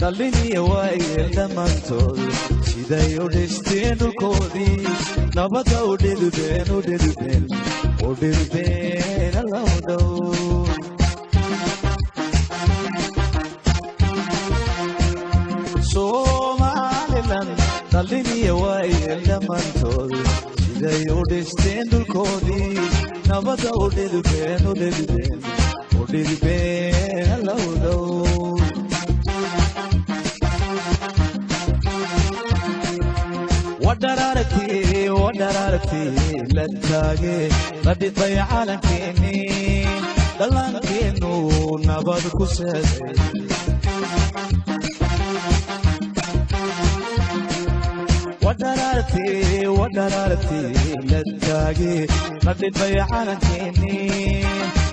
Dhaliniya waayeel dhammaantood siday u dhisteen dhulkoodii nabadda u dhidibeen u dhidibeen u dhidibeen allow dhow. Somalilan dhaliniya waayeel dhammaantood siday u dhisteen dhulkoodii nabadda u dhidibeen u dhidibeen u dhidibeen allow dhow. Wadharartii wadharartii la taage la dhitay calankeennii dhallaankeennu nabad ku seeday. Wadharartii wadharartii la taage la dhitay calankeennii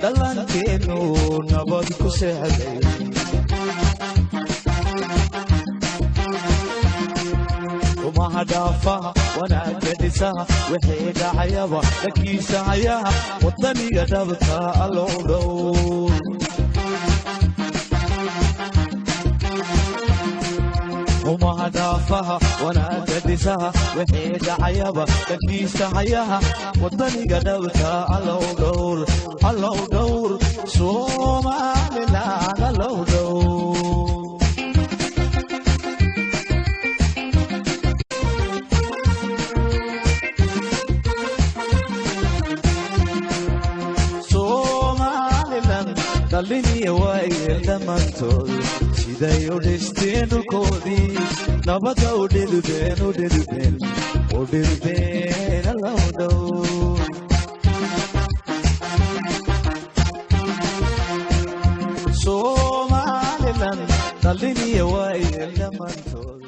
dhallaankeennu nabad ku seexday. Umaha dhaafaha wanaagga dhisaha wixii dhacayaba dhakiisa hayaha wadaniga dhabta allow dhow. Umaha dhaafaha wanaagga dhisaha wixii dhacayaba dhakiisa hayaha wadaniga dhabta allow dhowr allow dhowr Somaliland allow dhow. Somalilan dhaliniya waayeel dhammaantood siday u dhisteen dhulkoodii nabadda u dhidibeen u dhidibeen u dhidibeen allow dhow. Somalilan dhaliniya waayeel dhammaantood.